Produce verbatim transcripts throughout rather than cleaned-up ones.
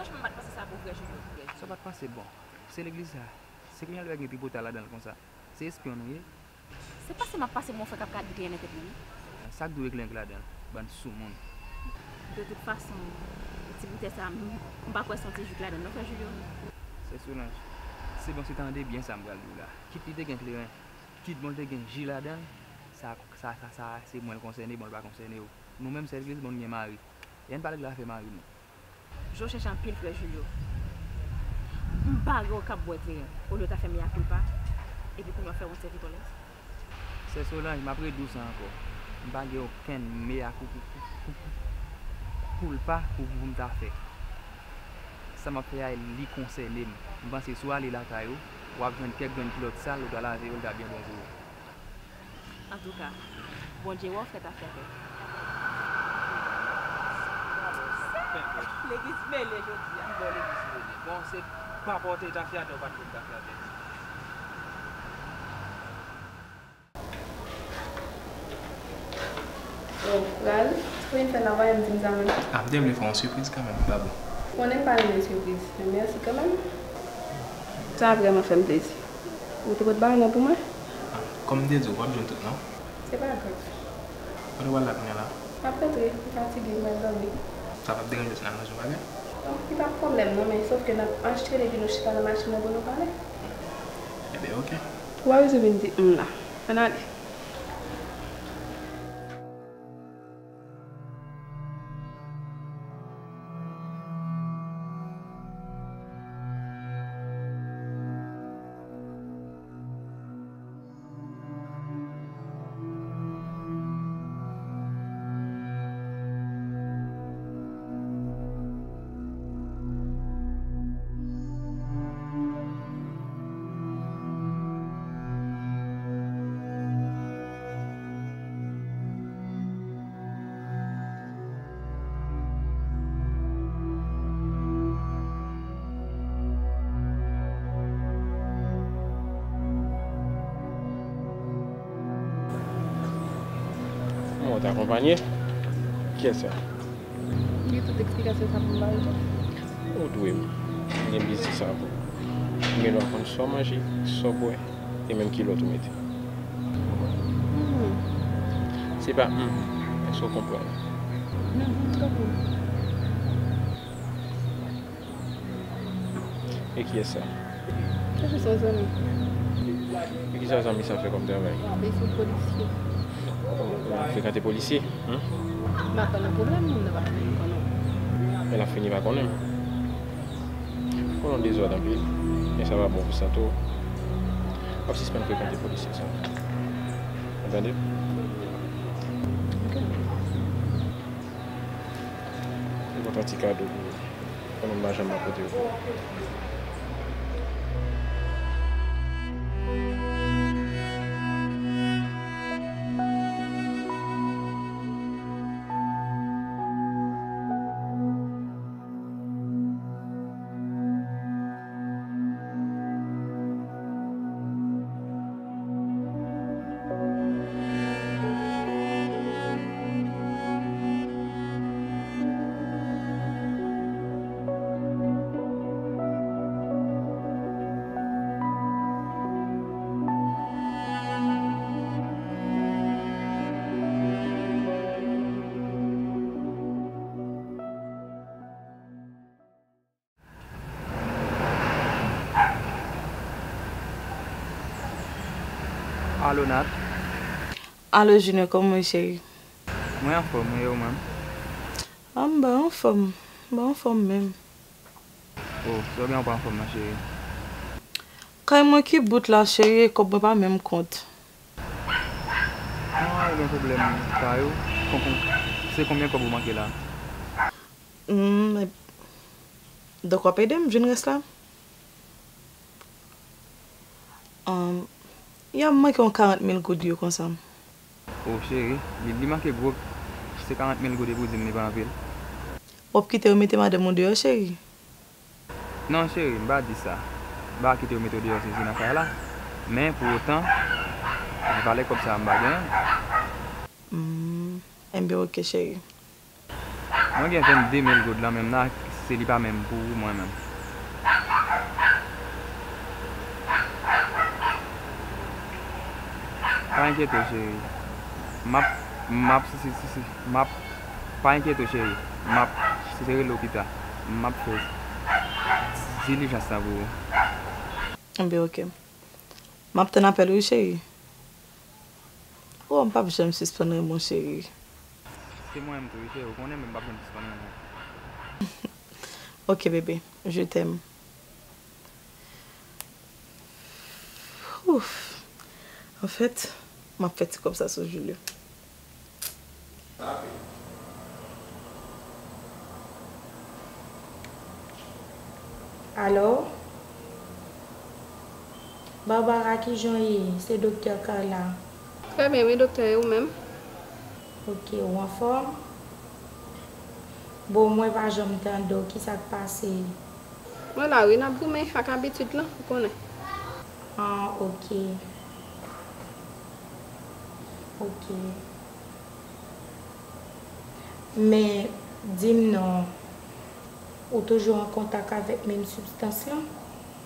Franchman, m pa t panse sa pou w, frè Julio. Sa w pa t panse, bon. Se legliz sa. Se kounye a l wè gen tripotay ladan l konsa. Se espyon nou ye. Se pase m ap pase, mon frè, k ap gade kleren nan tèt mwen, wi. Sa k dwe gen kleren ladan l, bann soumoun. De tout fason, ti boutèy sa, m, m pa kwè se yon ti jouk ladan l, non, frè Julio? Sè Solange, se bon, se tande byen sa m pral di w la. Kit li te gen kleren, kit bon, li te gen ji ladan l, sa, sa, sa, sa, se mwen l konsène, bon, l pa konsène w. Nou menm, sè legliz, bon, nou gen mari. E ann pa legliz afè mari nou. Jan w chèche anpil, frè Julio. M pa wè w k ap bwè kleren. Olye w ta fè mea culpa, epi kounye a w fè yon sèvi tòlès. Sè Solange, m ap redi w sa ankò. M pa gen okenn mea cul-, cul-, cul-, culpa pou, pou m ta fè. Sa m ap fè a, li konsène m. M panse si w ale lakay ou, w ap jwenn kèk grenn kilòt sal, ou ta lave yo, l ta byen bon pou ou. Antouka, Bondye wè w, frè, ta fè fè. Legliz mele jodi a. Kibò legliz mele? Bon, se pa pòte tafyata ou pa t pot tafyata. Oh, Ral, ou vin fè travay, m di m sa menm. Ah, m te vle fè w yon sipriz kanmenm, babou. Ou konnen m pa renmen sipriz, men mèsi kanmenm. Sa vrèman fè m plezi. Ou te pot bagay lan pou mwen? Ah, kòm m te di w, w ap jwenn tout, non? Se pa grav. Kote w pral la kounye a la? M ap rantre, m fatige, m pral dòmi. Sa p ap deranje w si n al manje yon bagay? Bon, li pa pwoblèm non, men sòf ke n ap achte l epi nou chita nan machin nan pou nou pale. Ebyen, oke. Ou pa bezwen vin di m la. Ann ale. Mwen, w t akonpanye? Kiyès sa? Li tout eksplikasyon sa pou m ba yo tou. Ou dwe m. M gen biznis avè w. M gen dwa konn sa w manje, sa w bwè, e menm ki lòt ou mete. Hmm. Se pa hmm. Èske w konprann? Non, m konprann. E kiyès sa? Se jis yon zanmi. E kisa zanmi sa fè kòm travay? Li se polisye. Ou frekante polisye? Hmm? M pa nan pwoblèm, moun nan pa fini konnen. Men l ap fini pa konnen m. Konnen w dezòd anpil, men sa pa bon pou sante w. W ap sispann frekante polisye sa. Ou tande? Ok. Li pote yon ti kado pou ou. Konnen m pa janm ap pote yo pou ou. Alo, Nat. Alo, Junior, kòman w ye, cheri? Mwen anfòm, e ou menm? Ah, m ba anfòm. M ba anfòm menm. Oh, sa w gen w pa anfòm nan, cheri? Kay mwen ki bout la, cheri, e kòb mwen pa menm kont. Ah, ou gen pwoblèm kay ou? Kon, kon, se konbyen kòb ou manke la? Hmm, e, donk w ap ede m jwenn rès la? Ahn, ya m manke yon karant mil goud yo konsa. O cheri, li, li manke gwo, se karant mil goud epi w di m li pa anpil. W ap kite yo mete madanm ou deyò, cheri? Non, cheri, m pa di sa. M pa kite yo mete w deyò, se, se nan kay la. Men, pou otan, valè kòb sa a m pa genyen. Hmm, enben, oke, cheri. Mwen gen vennde mil goud lan menm nan, Li pa menm pou ou, mwen menm. Pa enkyete w, cheri. M ap, m ap, si, si, si, si, m ap, pa enkyete w, cheri. M ap, si se rele w pita, m ap fè dilijans lan pou ou. Enben, oke. M ap tann apèl ou, wi, cheri. Oh, m p ap janm sispann renmen w, cheri. Se mwen menm tou, wi, cheri. Ou konnen menm m p ap janm sispann renmen w. Ok, bebe. Je t'aime. Ouf. Anfèt, m ap fè ti kòb sa sou Julio. Alo? Barbara, kijan w ye? Se Doktè Carla. Trè byen, wi, Doktè, e ou menm? Ok, ou anfòm? Bon, mwen pa janm tande w, kisa k pase? Mwen la, wi, n ap goumen ak abitid lan, ou konnen. Ah, ok. Ok. Men, di m non, ou toujou an kontak avèk menm sibstans lan?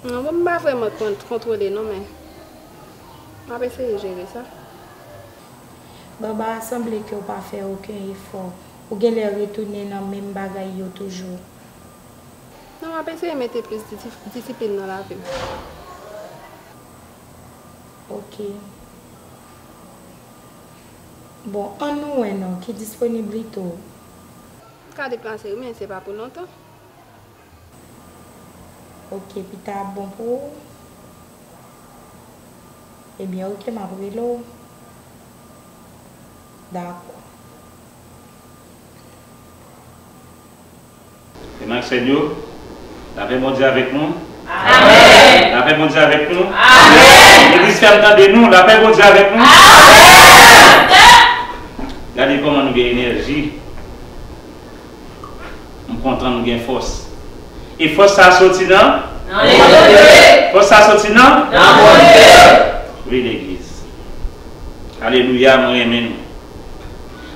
Non, bon, m pa vrèman kon-, kontwole non, men m ap eseye jere sa. Barbara, sanble ke w pa fè okenn efò. Ou genlè retounen nan menm bagay yo toujou. Non, m ap eseye mete plis disi-, disiplin nan lavi m. Ok. Bon, ann nou wè non, ki disponib li tou. M ka deplase wi, men se pa pou lontan. Ok, pita ap bon pou ou? Ebyen, ok, m ap rele w. Dakò. Frè m ak sè m yo, lapè Bondye avèk nou. Amèn. Lapè Bondye avèk nou. Amèn. Legliz, fè m tande nou, lapè Bondye avèk nou. Amèn. Gade kòman nou gen enèji. M kontan nou gen fòs. E fòs sa soti nan? Nan Bondye. Fòs sa soti nan? Nan Bondye. Wi, legliz. Alelouya, mwen renmen nou.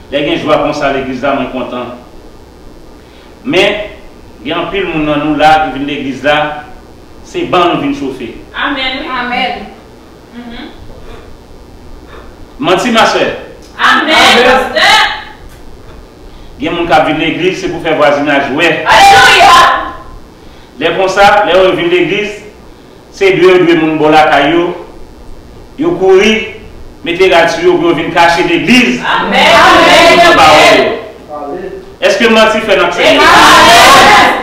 Lè gen jwa konsa legliz la, mwen kontan. Men, gen anpil moun nan nou la ki vin legliz la, se ban nou vin chofe. Amèn, wi. Amèn. Mhm. Manti, ma sè? Amèn, pastè. Gen moun k ap vin legliz, se pou fè vwazinaj wè. Alelouya! Lè konsa, lè yo vin legliz, se dwe yo dwe moun bò lakay yo, yo kouri, mete rad sou yo pou yo vin kache legliz. Amèn. Pou yo pa wè yo. Èske manti fè n ap sèvi? Amèn.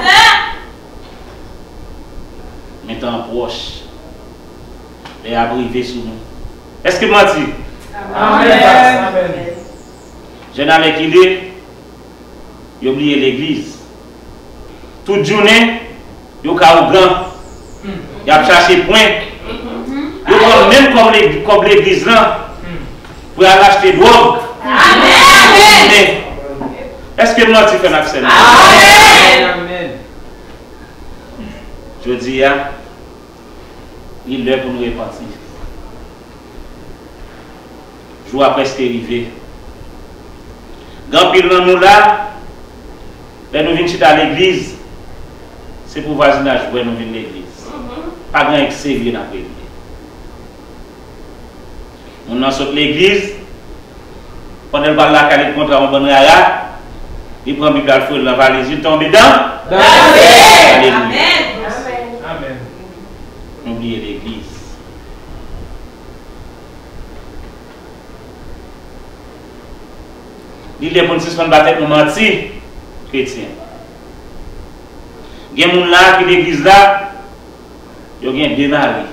Men tan an pwòch. Lè y ap rive sou nou. Èske manti? Amèn. Amèn. Jèn alèkile, yo bliye legliz. Tout jounen, yo ka ougan. Y ap chache pwen. Yo pran menm kòb le-, kòb legliz lan pou y al achte dwòg. Amèn. Èske manti fè n ap sèvi? Amèn. Amèn. Jodi a, li lè pou nou repanti. Jou a prèske rive. Gen anpil nan nou la, lè nou vin chita legliz, se pou vwazinaj wè nou vin legliz. Mhm. Pa gen anyen k serye n ap regle. Moun nan sot legliz, pandan l pral lakay li, li kontre ak yon bann rara, li pran Bib la, l foure l nan valiz li, li tonbe dan. Danje! Alelouya. Amèn. Amèn. Nou bliye legliz. Li lè pou n sispann ba tèt nou manti, kretyen. Gen moun la ki legliz la, yo gen de mari.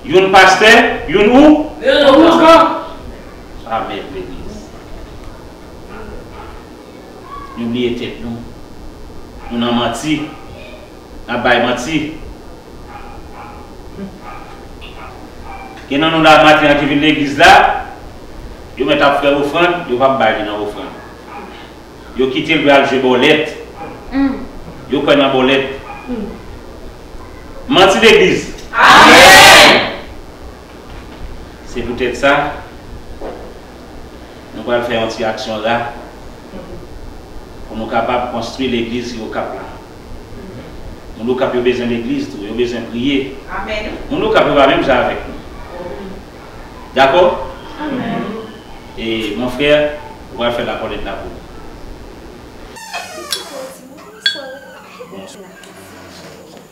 Youn pastè, youn ou? Youn ougan. Amèn, legliz. Nou bliye tèt nou. Nou nan manti. N ap bay manti. Gen nan nou la maten an ki vin legliz la, yo mèt ap fè ofrann, yo p ap bay li nan ofrann. Yo kite l pou y al jwe bòlèt. Mm. Yo kwè nan bòlèt. Mm. Manti legliz. Amèn. Se poutèt sa, nou pral fè yon ti aksyon la. Pou Nou kapab konstwi legliz Okap la. Moun Okap yo bezwen legliz tou, yo bezwen priye. Amèn. Moun Okap yo pa menm jan avèk nou. Dakò? Amèn. E mon frè, ou pral fè lakòlèt la pou nou.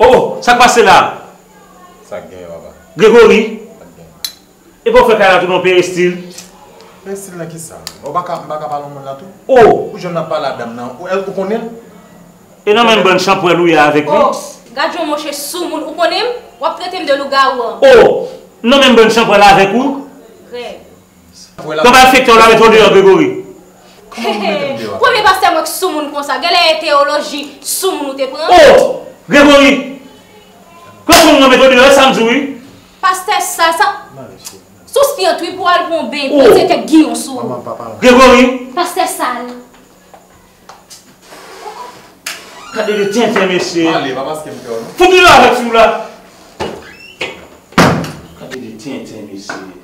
Oh, sa k pase la? Sa k genyen, papa? Gregory? Sa k genyen? Epa w fè kay la tou nan perestil? Perestil nan kisa? Ou pa ka, m pa ka pale yon moun la tou? Oh! Ou jwenn ap pale a dam nan, ou, ou konnen l? E nan menm bann chanpwèl ou ye avèk li? Oh, gad yon mouche soumoun, ou konnen m? W ap trete m de lougawou an. Oh! Nan menm bann chanpwèl avèk ou? Rèd. Pran malfektè w la mete w deyò, Gregory. Kòman pou mete m deyò? Premye pastè mwen k soumoun konsa. Genlè e teyoloji soumoun ou te pran. Oh! Gregory! Pran soumoun nan mete w deyò, e sa m di w wi. Pastè sal sa. Sou spyant wi pou al pran yon beny, poze tèt giyon sou ou. Gregory! Pastè sal. Gade de tenten mesye. Fout li la avèk fi w la. Gade de tenten mesye.